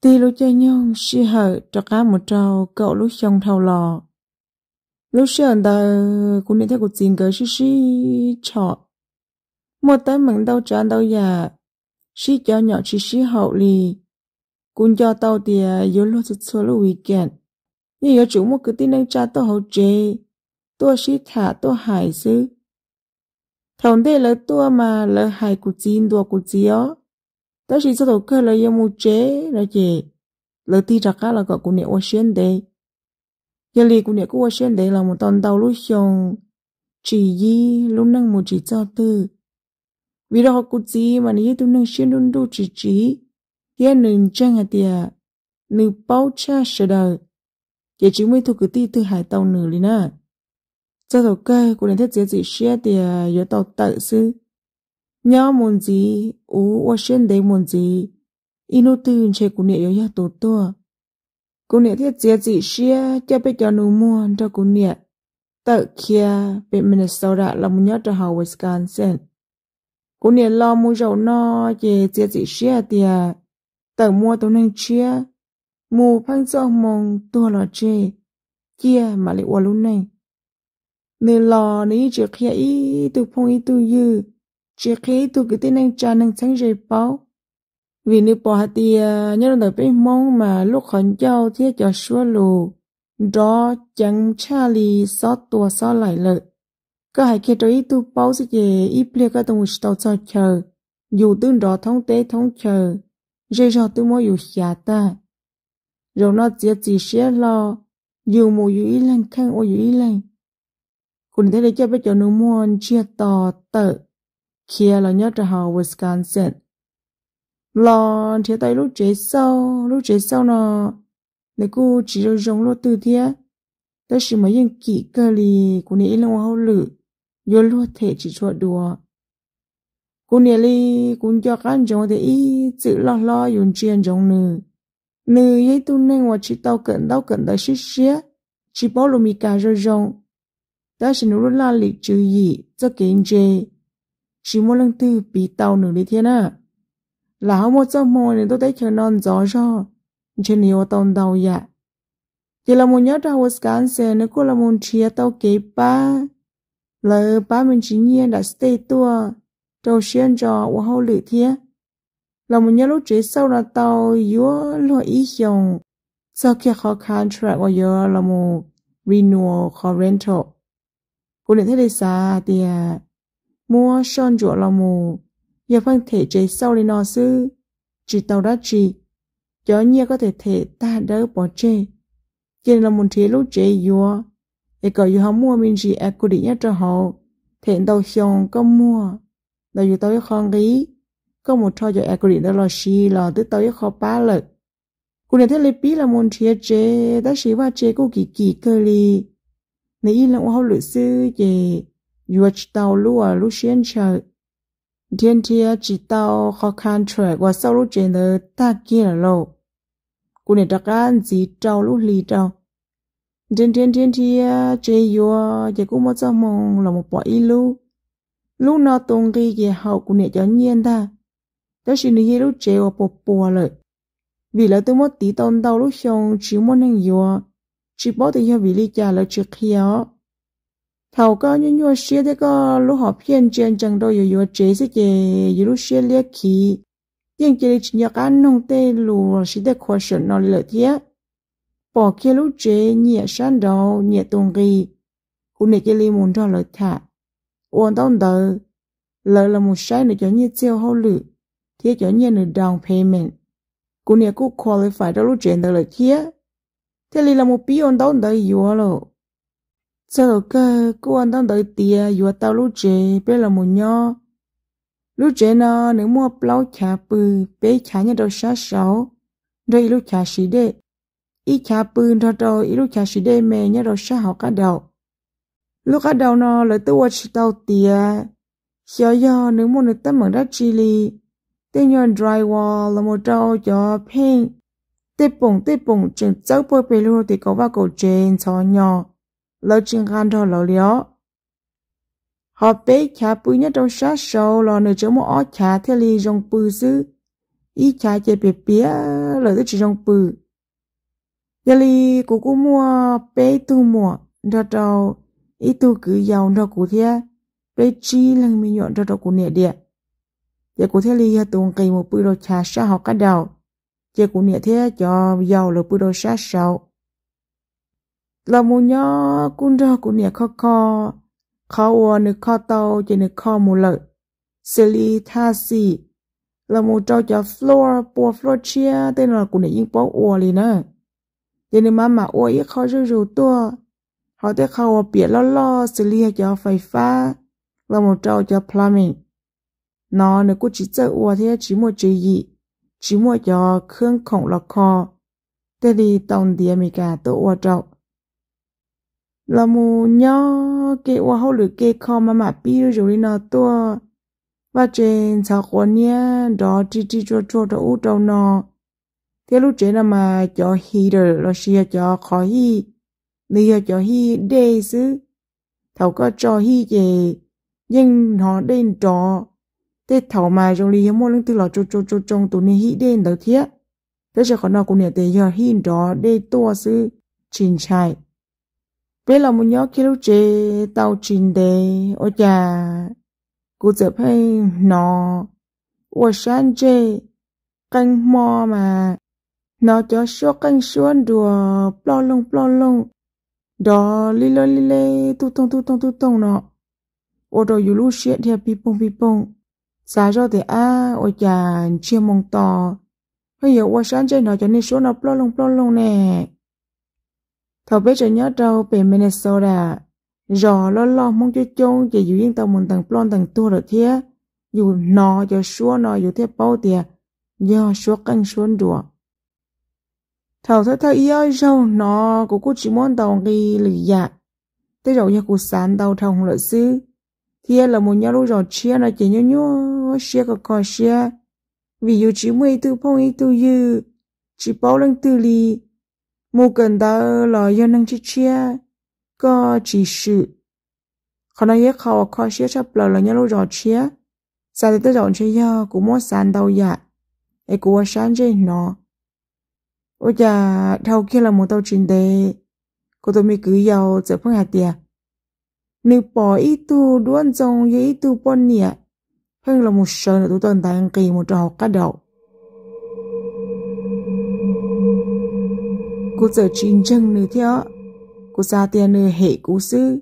Tig lub caij nyoog sij hawm rov qab mus rau kaum lub xyoo dhau los, lub sij hawm ntawd kuv niam thiab kuv txiv nkawd sib sib tshom, muaj teeb meem ntau tsav ntau yam, sib cov nyom tsis sib haum li. Kuv nco tau tias yuav luag txhua txhua lub weekend, yeej yuav tsum muaj kwv tij neej tsa tuaj hauv tsev, tuaj sib tham tuaj hais xwb. Thaum ntej lawv tuaj mas lawv hais kuv txiv ntuas kuv txiv os, tab sis txog thaum kawg lawv yuav mus tsev no ces lawv tig rov qab los kom kuv niam ua siab ntev. Yog li kuv niam kuj ua siab ntev los mus tau ntau lub xyoo, tsis yib lub neej mus tsis txog twg. Vim rau qhov kuv txiv mas nws yog ib tug neeg siab nruj nruj tsis tsiv, thiab nws ntseeg hais tias nws paub tshaj sawv daws, ces tsis muaj ib tug kwv tij twg hais tau nws li na. Txog thaum kawg kuv niam thiaj txiav txim siab tias yuav tau tawm xwb. Nyob mus ntxiv, uv ua siab ntev mus ntxiv, ib hnub twg ntshe kuv niam yuav yog tus tuag. Kuv niam thiaj txiav txim siab coj peb cov nus muag nrog kuv niam tawm khiav pem Minnesota los mus nyob rau hauv Wisconsin. Kuv niam los mus zaum no ces txiav txim siab hais tias tawm mus ua tus neeg tshiab, mus pheej txoj hmoo tuag los tseg, ciaj mam li ua lub neej. Nws los nws yeej tsis qhia ib tug phooj ib tug ywg, tsis qhia ib tug kwv tij neej tsa neeg txheeb ze paub, vim nws pom hais tias nyob rau ntawm peb Hmoob mas lub qhov ncauj thiab cov suab lus nrov ceev tshaj li xob tua xob laim lawm. Koj hais kiag rau ib tug paub xwb ces ib pliag koj twb mus tsis tau txog chaw, yus twb nrov thoob teb thoob chaw, zej zog twb muab yus xyav tag. Zaum no txiav txim siab hlo, yus mus yus ib leeg, kheej ua yus ib leeg. Kuv niam thiaj li coj peb cov nus muag ntsiag to tawm khiav los nyob rau hauv Wisconsin. Los nrhiav tau ib lub tsev xauj, lub tsev xauj no nws kuj tsis zoo zoo luaj twg thiab, tab sis mas yeej kim kawg li. Kuv niam ib leeg ua hauj lwm, yuav luag them tsis tshua dua. Kuv niam li, kuv nco qab ntsoov tias ib txwm loj hlob yus ntsia ntsoov nws. Nws yog ib tug neeg uas tsis tau kawm ntaub kawm ntawv siab siab, tsis paub lus Mis Kas zoo zoo, tab sis nws lub laj lim tswv yim txoj kev ntse tsis muaj leej twg piv tau nws li thiab na. Lam ho muaj txoj hmoo nws tuaj teb chaws no ntxov zog, ntshe nws yuav ua tau ntau yam. Ces los mus nyob rau Wisconsin nws kuj los mus nrhiav tau kev pab, lawv pab me ntsis nyiaj nram state tuaj rau siab ntso ua hauj lwm thiab. Los mus nyob lub tsev xauj no tau yuav luag ib xyoos, txog kiag qhov contract uas yuav los mus renewal qhov rental. Kuv niam thiaj li xav tias muab soj ntsuam los mus, yog pheej them tsev xauj li no xwb tsis tau dab tsi, cov nyiaj koj them them tag dawb pov tseg, cia li los mus nrhiav lub tsev yuav, es kom yus ho muaj me ntsis equity nyob rau hauv, them ntau xyoo koj muag, los yus tau ib qho nqi, koj mus rho cov equity ntawd los siv los twb tau ib qho pab lawm. Kuv niam thiaj li pib los mus nrhiav tsev, tab sis vaj tse kuj kim kim kawg li. Nws ib leeg ua hauj lwm xwb ces yuav tsis tau lub, lub siab ntshaw. Nrhiav nrhiav tsis tau qhov contract uas xauj lub tsev ntawd tag kiag lawm lauj. Kuv niam rov qab ntxiv rau lub hli rau. Nrhiav nrhiav nrhiav nrhiav tsev yuav ces kuj muaj txoj hmoo los mus pom ib lub. Lub no tus nqi ces haum kuv niam cov nyiaj ntag, tab sis nws yog ib lub tsev uas puas puas lawm, vim lawv twb muab tiv tau ntau lub xyoo tsis muaj neeg yuav, tsis paub tias yog vim li cas lawv tsis qhia os. Thaum koj nyuaj nyuaj siab thiab koj lub hom phiaj ntsia ntsees rau yuav yuav tsev xwb ces yus lub siab liab khiv, yeej cia li tsis nco qab noog tej lus los sis tej khuas saum no li lawm thiab. Pom kiag lub tsev nyiam sab nraud nyiam tus nqi, kuv niam cia li mus nrog lawv tham, ua ntaub ntawv, lawv los mus saib nws cov nyiaj txiag hauj lwm thiab cov nyiaj nws down payment. Kuv niam kuj qualify rau lub tsev ntawd lawm thiab, thiaj li los mus pib ua ntaub ntawv yuav lawm. Txog thaum kawg kuj ua ntaub ntawv tiav yuav tau lub tsev peb los mus nyob. Lub tsev no nws muaj plaub chav pw, peb chav nyob rau sab saud, nrog ib lub chav siv dej, ib chav pw nrog rau ib lub chav siv dej me nyob rau sab hauv qab daus. Lub qab daus no lawv twb ua tsis tau tiav, xyov yog nws muaj nws teeb meem dab tsi li. Tej nyuag drywall los mus rau cov pheej, tej poom tej poom tseem txawb puag pem lug tim kaum vaj kaum tsev ntxhov nyo, lawv tsis nqa nrog lawv li os. Ho peb chav pw nyob rau sab saud los nws tseem muaj ob chav thiaj li zoo pw xwb, ib chav ces piam piam lawm twb tsis zoo pw. Yog li kuv kuj muaj peb tug muam nrog rau ib tug kwv yau nrog kuv thiab, peb tsib leeg me nyuam nrog rau kuv niam diam. Ces kuv thiaj li yog tus nqis mus pw rau chav sab hauv qab daus, ces kuv niam thiab cov yau lawv pw rau sab saud. Los mus nyob kuj nrog kuv niam kho kho, qhov uas nws kho tau ces nws kho mus lawm, xws li thaj xim, los mus rau cov floor pua floor tshiab tej no los kuv niam yeej paub ua li na. Ces nws mam mam ua ib qho zuj zus tuaj, ho tej qho uas piam loj loj xws li yog cov fais fab, los mus rau cov plumbing no nws kuj tsis txawj ua thiab tsis muaj tswv yim, tsis muaj cov khab khoom los kho, thiaj li tau ntiav Meskas tuaj ua rau. Los mus nyob kev ua hauj lwm kev kho mam mam pib zuj zus li no tuaj, vaj tse ntxhov quav niab nrov ri ri tsuag tsuag rau ub rau no, thiab lub tsev no mas cov heater lossis yog cov qhov hij, nws yog cov hij dej xwb. Thaum koj tso hij ces yeej hnov dej nrov. Tej thaum mas zoo li yog muaj leej twg los tsoo tsoo tsoo tus niag hij dej ntawd thiab, tab sis qhov no kuv niam tias yog hij nrov dej tuaj xwb, tsis ntshai. Peb los mus nyob kiag lub tsev tau tsis ntev ua cas kuv txawm pheej hnov ua sab ntsej, qee hmo mas hnov cov suab qeej suab nruas ploj loog ploj loog nrov li loj li leb tub toog tub toog tub toog no, ua rau yus lub siab dhia pig poog pig poog. Xav zoj tias ab ua cas ntsiag moo to pheej yuav ua sab ntsej hnov cov niag suab no ploj loog ploj loog ne. Thaum peb tseem nyob rau pem Minnesota, zos loj loj Hmoob coob coob ces yus yeej tau mus ntees ploj ntees tuag lawm thiab, yus hnov cov suab no yus thiaj paub tias yog suab qeej suab nruas. Thaum thawj thawj ib ob zaug hnov kuv kuj tsis muab ntaus nqi lwm yam, tej zaum yog kuv xav ntau dhau lawm xwb, thiab los mus nyob lub zos tshiab no ces nyuaj nyuaj siab kho kho siab, vim yus tsis muaj ib tug phooj ib tug ywg, tsis paub leej twg li. Mus kawm ntawv los yog neeg tshiab tshiab, koj tsis swm. Qhov no yog ib qho uas kho siab tshaj plaws los nyob lub zos tshiab. Xav tias tej zaum ntshe yog kuv muab xav ntau yam es kuv ua sab ntsej hnov. Ua cas dhau kiag los mus tau tsis ntev, kuv tus me kwv yau txawm pheej hais tias nws pom ib tug duab ntxoo yog ib tug poj niam pheej los mus sawv ntawm tus taw ntaiv nqis mus rau hauv qab daus. Kuv txawm tsis ntseeg nws thiab, kuv xav tias nws hem kuv xwb,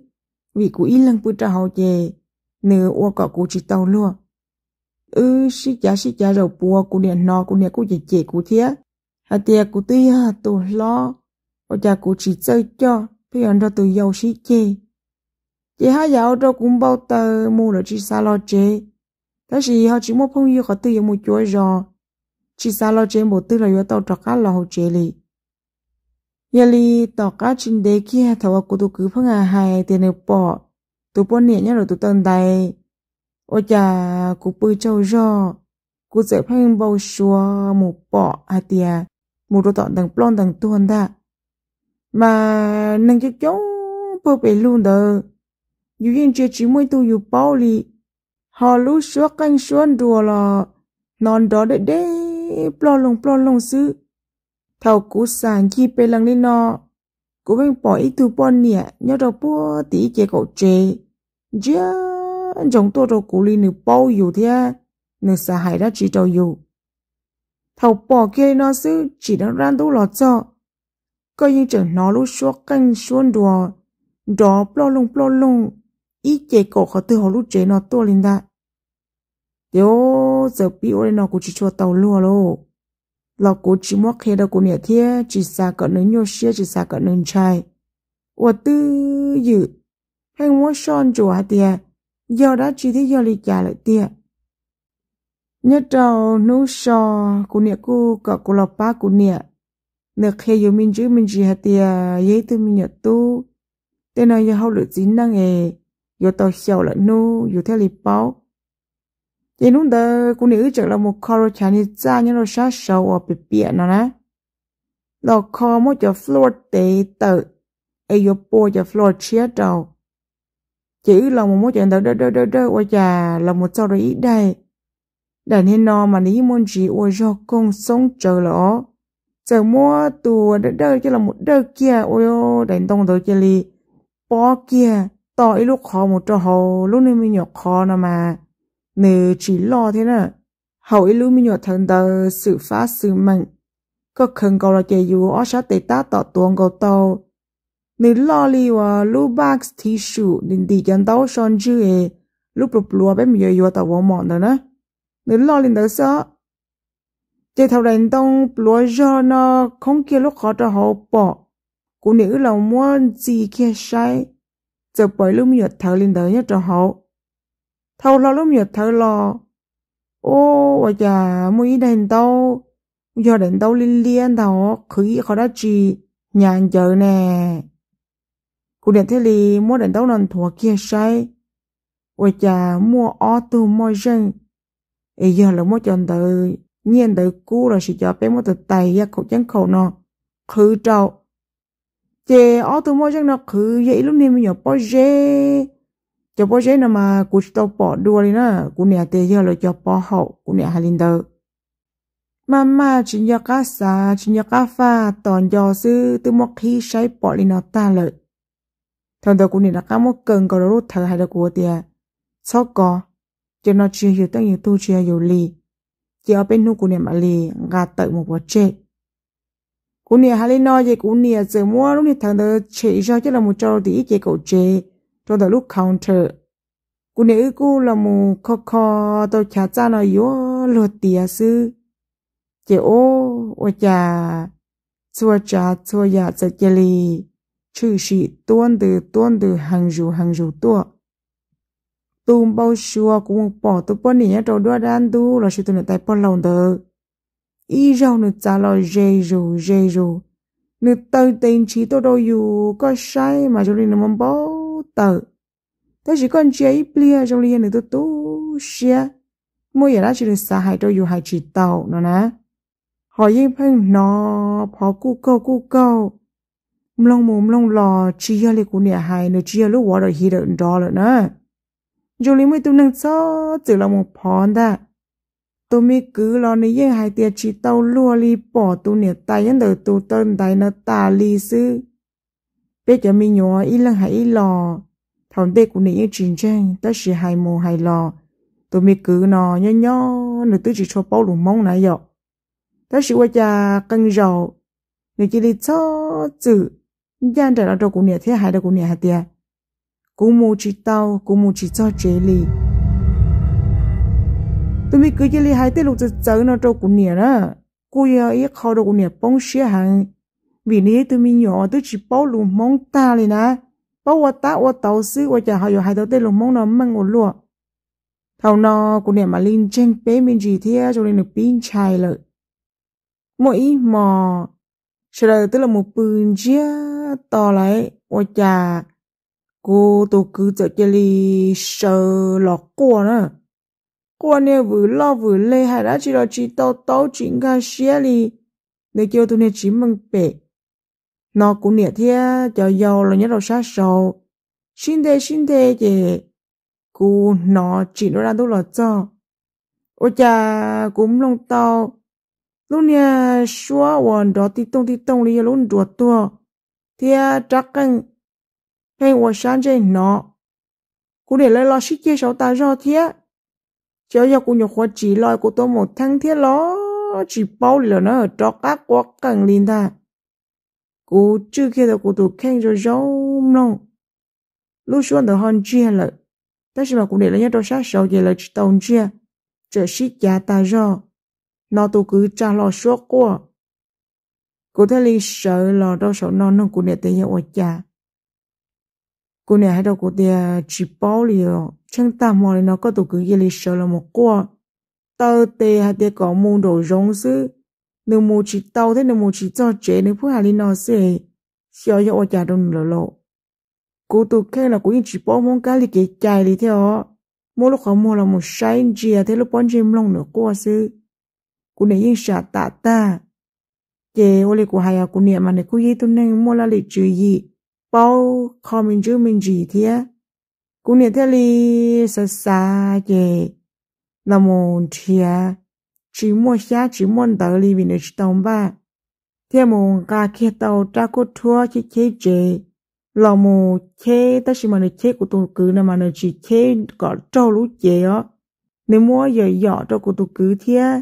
vim kuv ib leeg pw rau hauv ces nws ua kom kuv tsis tau luag. Wb sib cav sib cav zaum puav, kuv niam hnov kuv niam kuj cem cem kuv thiab, hais tias kuv twb yog tus hlob, ua cas kuv tsis txawj coj pheej yuav nrog tus yau sib ceg. Ces haj yam ua rau kuv npau taws mus lawm tsis xav los tsev, tab sis ho tsis muaj phooj ywg qhov twg yuav mus cuav zos, tsis xav los tsev npaum twg los yuav tau rov qab los hauv tsev li. Yog li tom qab tsis ntev kiag thaum uas kuv tus kwv pheej hais hais tias nws pom tus poj niam nyob ntawm tus taw ntaiv, ua cas kuv pw tsaug zog, kuv txawm pheej npau suav mus pom hais tias mus rau tom ntees ploj ntees tuag ntag. Mas neeg coob coob pag pes lug ntawd, yus yeej ntsia tsis muaj ib tug yus paub li, ho lub suab qeej suab nruas los hnov nrov deb deb ploj loog ploj loog xwb. Thaum kuv xam ncig pes lees li no, kuv pheej pom ib tug poj niam nyob rau puag tim ib ce kaum tsev, ntsia ntsoov tuaj rau kuv li nws paub yus thiab nws xav hais dab tsi rau yus. Thaum pom kiag li no xwb tsim dab ntub los txog, koj yeej tseem hnov lub suab qeej suab nruas nrov ploj loog ploj loog ib ce kaum qhov twg hauv lub tsev no tuaj li ntag. Ces txawm pib ua li no kuv tsis tshua tau luag lauj, los kuv tsis muab qhia rau kuv niam thiab tsis xav kom nws nyuaj siab tsis xav kom nws ntshai. Ua twj ywm, pheej muab soj ntsuam hais tias yog dab tsi thiab yog li cas lawm tiag. Nyob rau hnub so, kuv niam kuj kom kuv los pab kuv niam. Nws qhia yus me ntsis me ntsis hais tias yog ib tug me nyuam tub, tej no yog hauj lwm txiv neej es yuav tau xyaum lawm hnub yus thiaj li paub. Ces hnub ntawd kuv niam wb tseem los mus kho rau chav niag txaj nyob rau sab saud uas piam piam no na, los kho muab cov floor tev tawm es yuav pua cov floor tshiab rau. Ces wb los mus muab cov ntawd dawj dawj dawj dawj ua cas los mus txog rau ib daig, Daim niag no mas nws yeej muaj ntsis ua zog koog xoob tsawv lawm os. Txawm muab tus dawj dawj coj los mus dawj kiag ua daim ntoo ntawd cia li pob kiag to ib lub qhov mus rau hauv lub niag me nyuam qhov no mas nws tsis loj thiab na. Haum ib lub me nyuam thawv ntawd xwm fab xwm meem, koj khaws nkaus los ces yus ob sab tes tab tom tuav nkaus tau. Nws loj li uas lub box thiv sum ntim cov ntaub so ntswg es lub pluav pluav peb mus yuav yuav tom Walmart ntawd na. Nws loj li ntawd xwb. Ces thaum daim ntoo pluav zog no khoob kiag lub qhov rau hauv pom, kuv niam wb los muab ntxi kiag saib, txawm pom ib lub me nyuam thawv li ntawd nyob rau hauv. Thaum hlo lub me nyuam thawv los, ua cas muaj ib daim ntaub, yog daim ntaub liab liab ntag, qhwv ib qho dab tsi hnyav ncawv ne. Kuv niam thiaj li muab daim ntaub no nthuav kiag saib, ua cas muaj ob tug moj zeej, es yog lawv muab cov ntawv nyiaj ntawv kub lossis cov peb muab tais tais yaj khaum ceeb khaum no qhwv rau. Ces ob tug moj zeej no qhwv yog ib lub niag me nyuam pob zeb. Cov pob zeb no mas kuv tsis tau pom dua li na, kuv niam tias yog lawv cov pov haum, kuv niam hais li ntawd. Maj maj tsis nco qab xav tsis nco qab faj, tos nco xwb twb muab qhib saib pom li no tag lawm. Thaum ntawd kuv niam rov qab muab kaw nkaus rau lub thawv hais rau kuv tias, txhob kov, cov no tsis yog yus teej yus tug, tsis yog yus li. Ces ob peb hnub kuv niam mam li nqa tawm mus pov tseg. Kuv niam hais li no ces kuv niam txawm muab lub niag thawv ntawd tshem zog coj los mus rau tim ib ce kaum tsev rau ntawm lub counter. Kuv niam wb kuj los mus kho kho tau chav txaj no yuav luag tiav xwb. Ces ua cas txhua tsav txhua yam txawm cia li tshwm sim tuab ntws tuab ntws heev zus heev zus tuaj. Tus npau suav kuv mus pom tus poj niam nyob rau duab dab ntub lossis tus niam tais pog laus ntawd, ib zaug nws txav los ze zus ze zus, nws taw tes ntshis tuaj rau yus, koj saib mas zoo li nws npau taws, tab sis koj ntsia ib pliag zoo li yog nws tu tu siab, muaj yam dab tsi nws xav hais rau yus hais tsis tau no na. Ho yeej pheej hnov phov kuj kaug kuj kaug, mloog mus mloog los tsis yog li kuv niam hais, nws tsis yog lub uas dawm hiv dawm nrov lawm na. Zoo li muaj ib tug neeg txhob txwm los mus phov ntag. Tus me kwv los nws yeej hais tias tsis tau luag li, pom tus niam tais nyob ntawm tus taw ntaiv no tas li xwb. Peb cov me nyuam ib leeg hais ib los, thaum ntej kuv niam yeej tsis ntseeg, tab sis hais mus hais los, tus me kwv no nyob nyob nws twb tsis tshua paub lus Hmoob na yom. Tab sis ua cas qee zaum nws cia li txhob txwm ncaj nraim los rau kuv niam thiab hais rau kuv niam hais tias, kuv mus tsis tau, kuv mus tsis txog tsev li. Tus me kwv cia li hais tej lus txawv txawv no rau kuv niam na, kuj yog ib qho rau kuv niam poob siab heev, vim nws yog ib tug me nyuam twb tsis paub lus Hmoob tag li na, paub ua tab ua tauv xwb ua cas ho yuav hais tau tej lus Hmoob no meej ua luaj. Thaum no kuv niam mam li ntseeg peb me ntsis thiab zoo li nws pib ntshai lawm. Muaj ib hmo, sawv daws twb los mus pw ntsiag to lawm ua cas kuv tus kwv txawm cia li sawv los quaj na. Quaj niag vwm loj vwm leg hais dab tsi los tsis tau taub tsis nkag siab li. Nws cia ua tus niag tsis meej pem. Hnov kuv niam thiab cov yau los nyob rau sab saud sib nte sib nte ces kuv hnov tsim dua dab ntub los txog. Ua cas kuv mloog tau lub niag suab uas nrov tij tooj tij tooj li yog lub nruas tuag thiab rab qeej pheej ua sab ntsej hnov. Kuv niam lawv los sib ceg saud tas zog thiab. Xyov yog kuv nyuam qhuav tsim los kuv tua maum theeb thiab los tsis paub li lawm na, rov qab quaj qees li ntag. Kuv tswj kiag tau kuv tus kheej zoo zoo mloog. Lub suab ntawd ho ntsiag lawm, tab sis mas kuv niam lawv nyob rau sab saud ces lawv tsis tau ntsiag, tseem sib cav tas zog. Hnov tus kwv tsa hlo suab quaj, kuv thiaj li sawv los rau saum no nug kuv niam tias yog ua cas. Kuv niam hais rau kuv tias tsis paub li os, tsheej tag hmo li no koj tus kwv cia li sawv los mus quaj, taw tes hais tias kom mus nraum zoov xwb, nws mus tsis tau thiab nws mus tsis txog tsev, nws pheej hais li no xwb, xyov yog ua cas rau nws lawm lauj. Kuv tus kheej los kuv yeej tsis paub Hmoob kab li kev cai li thiab os, muab lub qhov muag los mus saib ntsia thiab lub pob ntseg mloog nws quaj xwb. Kuv niam yeej sam tam tag. Ces ua li kuv hais os, kuv niam mas nws kuj yog ib tug neeg muaj laj lim tswv yim, paub qho me ntsis me ntsis thiab. Kuv niam thiaj li xav xav ces los mus nrhiav, tsis muaj xyab tsis muaj ntawv li vim nws tsis tau npaj, thiaj mus nqa kiag tau rab khuab rhuab cheb cheb tsev los mus cheb, tab sis mas nws cheb kuv tus kwv no mas nws tsis cheb kom raug lub cev os. Nws muab yom yom rau kuv tus kwv thiab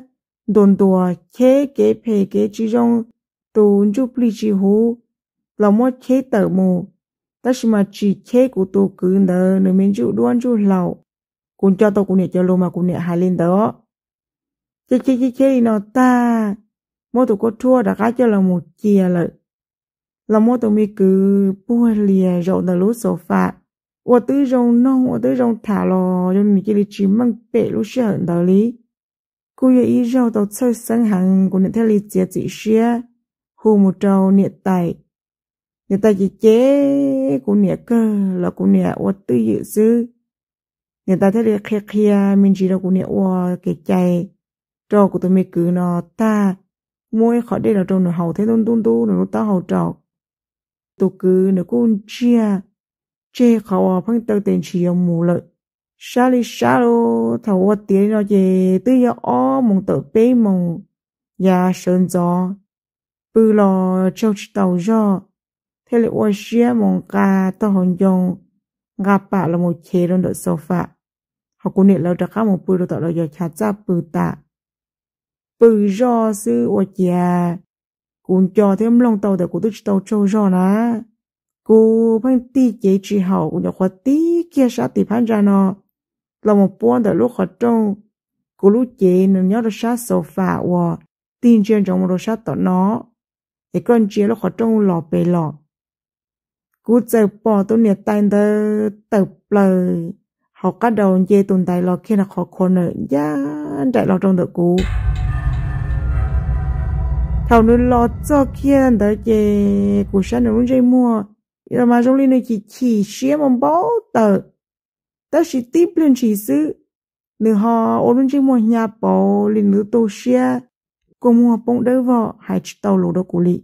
ntuas ntuas cheb kev phem kev tsis zoo, tus ntsuj plig tsis huv los muab cheb tawm mus, tab sis mas tsis cheb kuv tus kwv ntawd nws me ntsuj duab ntsuj hlaus. Kuv nco tau kuv niam cov lus mas kuv niam hais li ntawd. Cheb cheb cheb cheb li no tag, muab tus khuab rhuab rov qab coj los mus cia lawm, los muab tus me kwv puag lias zaum ntawm lub xaus fam, ua twb zoo noog ua twb zoo tham los zoo nws cia li tsis meej pem lub sij hawm ntawd li. Kuj yog ib zaug tau txhawj xeeb heev kuv niam thiaj li txiav txim siab hu mus rau niam tais. Niam tais ces cem kuv niam kawg los kuv niam ua twj ywm xwb. Niam tais thiaj li qhia qhia me ntsis rau kuv niam ua kev cai rau kuv tus me kwv no tag, muab ib qho dej los rau nws haus thiab ntub ntub ntub nws lub taub hau rau. Tus kwv nws kuj ntsiag tseg qhov uas pheej taw tes ntshis yuav mus lawm. Sab li sab los thaum ua tiav li no ces twb yog ob moos tawm peb moos yav sawv ntxov pw los tsaug tsis tau zog, thiaj li ua siab mus nqa tau hauv ncoo, nqa pam los mus chev rau ntawm xaus fam, ho kuv niam lawv rov qab mus pw rau tom lawv cov chav txaj pw tas. Pw zoj xwb ua ciav kuv nco thiab mloog tau tias kuv twb tsis tau tsaug zog na. Kuv pheej tig cev tsis haum, kuv nyuam qhuav tig kiag sab tim phab ntsa no los mus puab ntawm lub qhov rooj. Kuv lub cev nws nyob rau sab xaus fam uas tig ntsia ntsoov mus rau sab tom no, es koj ntsia lub qhov rooj los pem los, kuv txawm pom tus niam tais ntawd tawm plaws hauv qab daus nce tus ntaiv los kiag nram qhov corner ncaj nraim los rau ntawm kuv. Thaum nws los txog kiag ntawd ces kuv saib nws lub ntsej muag mas zoo li nws chim chim siab npau npau taws, tab sis tib pliag ntshis xwb, nws ho ua lub ntsej muag hnyav pauv li nws tu siab, kua muag poob dawb vog hais tsis tau lus rau kuv li.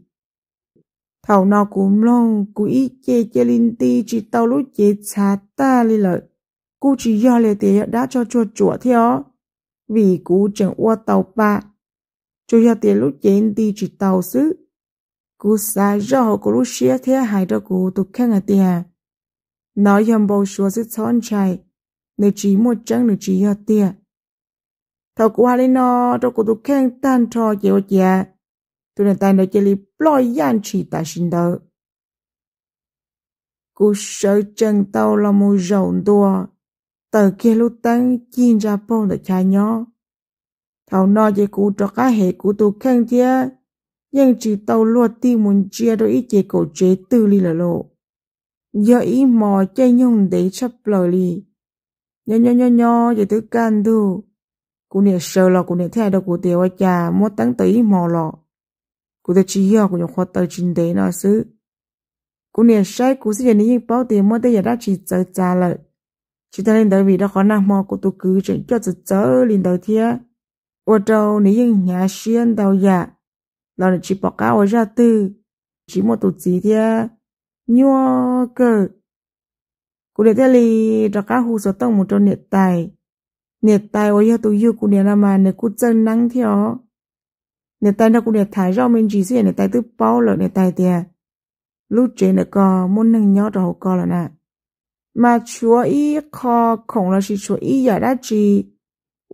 Thaum no kuv mloog kuv ib ce cia li nti tsis tau lub cev txhav tag li lawm. Kuj tsis yog li tias yog dab tsog tsuag tsuam thiab os, vim kuv tseem ua tau pa, tsuas yog tias lub cev nti tsis tau xwb. Kuv xav zoj hauv kuv lub siab thiab hais rau kuv tus kheej hais tias, nov yog npau suav xwb txhob ntshai, nws tsis muaj tseeb nws tsis yog tiag. Thaum kuv hais li no rau kuv tus kheej tag nrho ces ua ciav tus niam tais ntawd cia li ploj yaj ntshis tam sim ntawd. Kuv sawv tsees tau los mus zaum ntua, taws kiag lub teeb cig ntsa paug ntawm chav nyob. Thaum no ces kuv rov qab hem kuv tus kheej thiab yeej tsis tau luag tig mus ntsia rau ib ce kaum tsev twg li lawm lauj. Yog ib hmo caij nyoog ntev tshaj plaws li. Nyob nyob nyob nyob ces twb kaj ntug, kuv niam sawv los kuv niam thiaj hais rau kuv tias ua cas muab teeb taws ib hmo los. Kuv tias tsis yog, kuv nyuam qhuav taws tsis ntev no xwb. Kuv niam saib kuv xwb ces nws yeej paub tias muaj tej yam dab tsi txawv txav lawm. Tsis tas li ntawd vim rau qhov nag hmo kuv tus kwv tseem coj txawv txawv li ntawd thiab, ua rau nws yeej hnyav siab ntau yam, los nws tsis pom qab ua zaj twg, tsis muaj tus txiv thiab, nyuaj kawg. Kuv niam thiaj li rov qab hu xov tooj mus rau niam tais. Niam tais uas yog tus yug kuv niam no mas nws kuj txawj neeb thiab os. Niam tais nrog kuv niam tham zoj me ntsis xwb es niam tais twb paub lawm, niam tais tias lub tsev ntawm ko muaj neeg nyob rau hauv ko lawm na, mas tshuav ib qho khoom lossis tshuav ib yam dab tsi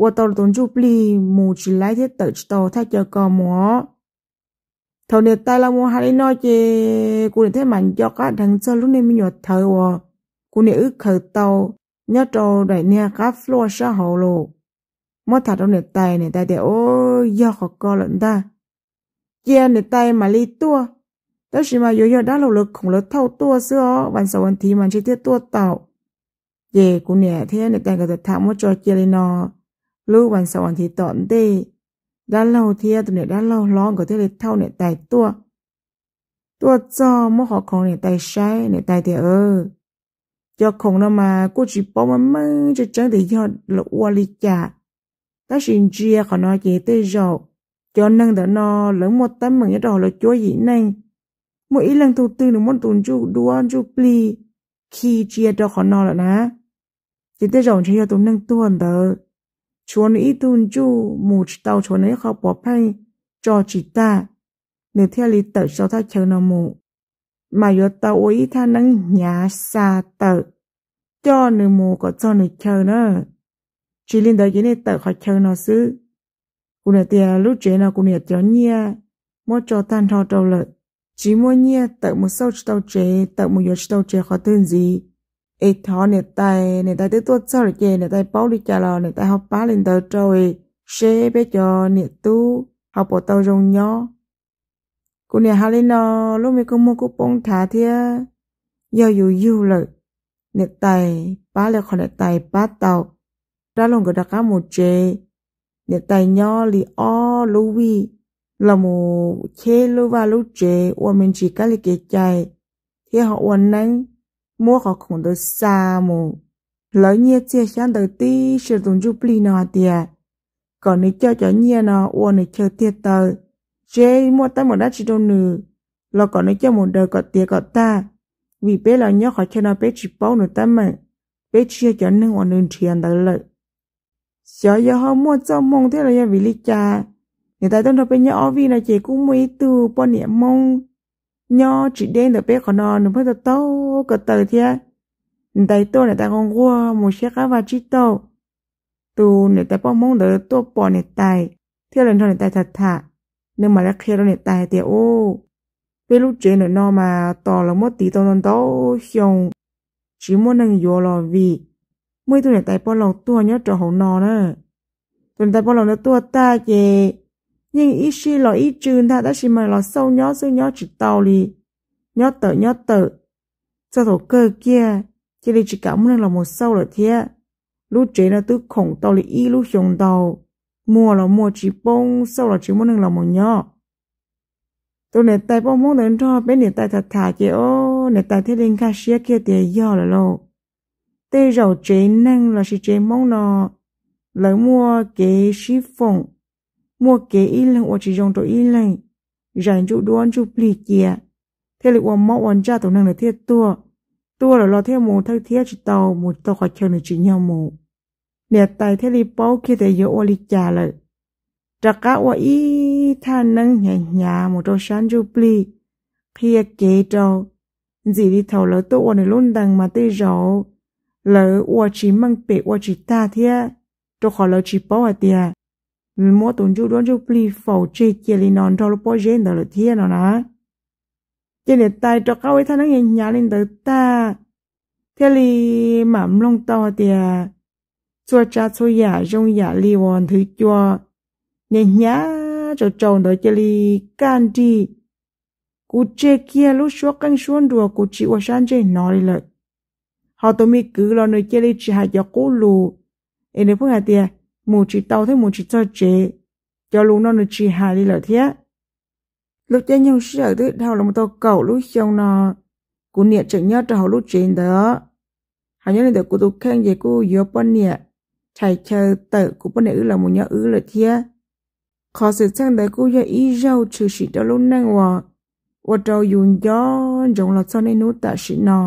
ua tau tus ntsuj plig mus tsis laib thiab tawm tsis tau thaj chaw ko mus os. Thaum niam tais los mus hais li no ces kuv niam thiaj mam nco qab dheev txog lub niag me nyuam thawv uas kuv niam wb khaws tau nyob rau daim niag qab fluaj sab hauv los muab tham rau niam tais. Niam tais tias, o, yog qhov ko lawm ntag. Cia niam tais mam li tuaj, tab sis mas yuav yog dab laug lawv khoom lawv thauj tuaj xwb os, vas xaum vas thiv mas ntshe thiaj tuaj tau. Ces kuv niam thiab niam tais nkawd tham tham muab tso cia li no, lub vas xaum vas thiv tom ntej, dab laug thiab tus niam dab laug hlob nkawd thiaj li thauj niam tais tuaj. Tuaj txog muab qhov khoom niam tais saib, niam tais tias, cov khoom no mas kuj tsis paub meej meej tseeb tseeb tias yog lawv ua li cas, tab sis ntsia qhov no ces tej zaum cov neeg ntawm no lawv muaj teeb meem nyob rau hauv lawv cuab yim neej, muaj ib leeg tug twg nws muab tus ntsuj duab ntsuj plig khi cia rau qhov no lawm na, ces tej zaum ntshe yog tus neeg tuag ntawd tshuav nws ib tug ntsuj mus tsis tau, tshuav nws ib qho pov pheej tso tsis tag, nws thiaj li tawm tsis tau thaj chaw no mus, mas yuav tau ua ib thaj neeb hnyav xa tawm coj nws mus kom txog nws chaw na. Tsis li ntawd ces nej tawm qhov chaw no xwb. Kuv niam tias, Lub tsev no kuv niam cov nyiaj muab tso tag nrho rau lawm, tsis muaj nyiaj tawm mus xauj tsis tau tsev, tawm mus yuav tsis tau tsev qhov twg ntxiv. Es thov niam tais, niam tais twb tuaj txog lawm ces niam tais paub li cas los niam tais ho pab li ntawd rau seb peb cov niam tub ho puas tau zoo nyob. Kuv niam hais li no, lub me kua muag kuj poob nthav thiab, yog yus yug lawm, niam tais pab li qhov niam tais pab tau. Dab laug nkawd rov qab mus tsev, niam tais nyob li ob lub vij los mus cheb lub vaj lub tsev ua me ntsis kab li kev cai thiab ho ua neeb, muab qhov khoom ntawd xa mus hlawv nyiaj txiag xyab ntawv tib si rau tus ntsuj plig no hais tias kom nws coj cov nyiaj no ua nws chaw tiag taw, seb muaj teeb meem dab tsi rau nws los kom nws coj mus daws kom tiav kom tag, vim peb los nyob qhov chaw no peb tsis paub nws teeb meem, peb tsis yog cov neeg uas nws nrhiav ntawd lawm. Xyov yog ho muaj txoj hmoo thiab los yog vim li cas, niam tais tuaj nrog peb nyob ob vij no ces kuj muaj ib tug poj niam Hmoob nyob tsis deb ntawm peb qhov no, nws pheej tau taug ko taw thiab. Niam tais tuaj niam tais nquag nquag mus saib qab vaj tsib taug, tus niam tais poj Hmoob ntawd tuaj pom niam tais thiab lawv nrog niam tais tham tham, nws mam li qhia rau niam tais hais tias, Ub, peb lub tsev ntawm no mas tos lawv muab tiv tau ntau ntau xyoo tsis muaj neeg yuav los vim muaj ib tug niam tais poj laus tuag nyob rau hauv no na. Tus niam tais poj laus ntawd tuag tag ces yeej ib sij los ib tsw ntag tab sis mas los xauj nyob xwb nyob tsis tau li, nyob tawm nyob tawm, txog thaum kawg kiag cia li tsis kam muaj neeg los mus xauj lawm thiab. Lub tsev no twb khoom tau li ib lub xyoo ntau, muag los muag tsis poob, xauj los tsis muaj neeg los mus nyob. Tus niam tais poj Hmoob ntawd nrog peb niam tais tham tham ces, o, niam tais thiaj li nkag siab kiag tias yog lawm lauj. Tej zaum tsev neeg lossis tsev Hmoob no lawv muaj kev sib foom, muaj kev ib leeg ua tsis zoo rau ib leeg, zais ntsuj duab ntsuj plig cia, thiaj li ua mob ua ntsaj tus neeg nws thiaj tuag. Tuag lawm los thiaj mus thawj thiab tsis tau mus tau qhov chaw nws tsim nyog mus. Niam tais thiaj li paub kiag tias yuav ua li cas lawm. Rov qab ua ib thaj neeb hnyav hnyav mus rau sab ntsuj plig, qhia kev rau. Ntxim li thaum lawv tuaj ua nws lub ntees mas tej zaum lawv ua tsis meej pem ua tsis tag thiab, rau qhov lawv tsis paub hais tias muab tus ntsuj duab ntsuj plig faus tseg cia li no nrog lub pob zeb ntawd lawm thiab no na. Ces niam tais rov qab ua ib thaj neeb hnyav hnyav li ntawd tag, thiaj li mam mloog tau hais tias txhua tsav txhua yam zoo yam li uas nthwv cua hnyav hnyav tsaus tsaus ntawd cia li kaj nrig. Kuv tseg kiag lub suab qeej suab nruas, kuv tsis ua sab ntsej hnov li lawm. Ho tus me kwv los nws cia li tsis hais cov qub lus, es nws pheej hais tias mus tsis tau thiab mus tsis txog tsev. Cov lus no nws tsis hais li lawm thiab. Lub caij nyoog sij hawm twb dhau los mus tau kaum lub xyoo no, kuv niam tseem nyob rau hauv lub tsev ntawd. Hos nyob li ntawm kuv tus kheej ces kuj yuav poj niam rhais chaw tawm kuv poj niam wb los mus nyob wb lawm thiab. Qhov xwm txheej ntawd kuj yog ib zaug tshwm sim rau lub neej uas ua rau yus nco ntsoov los txog niaj hnub tam sim no.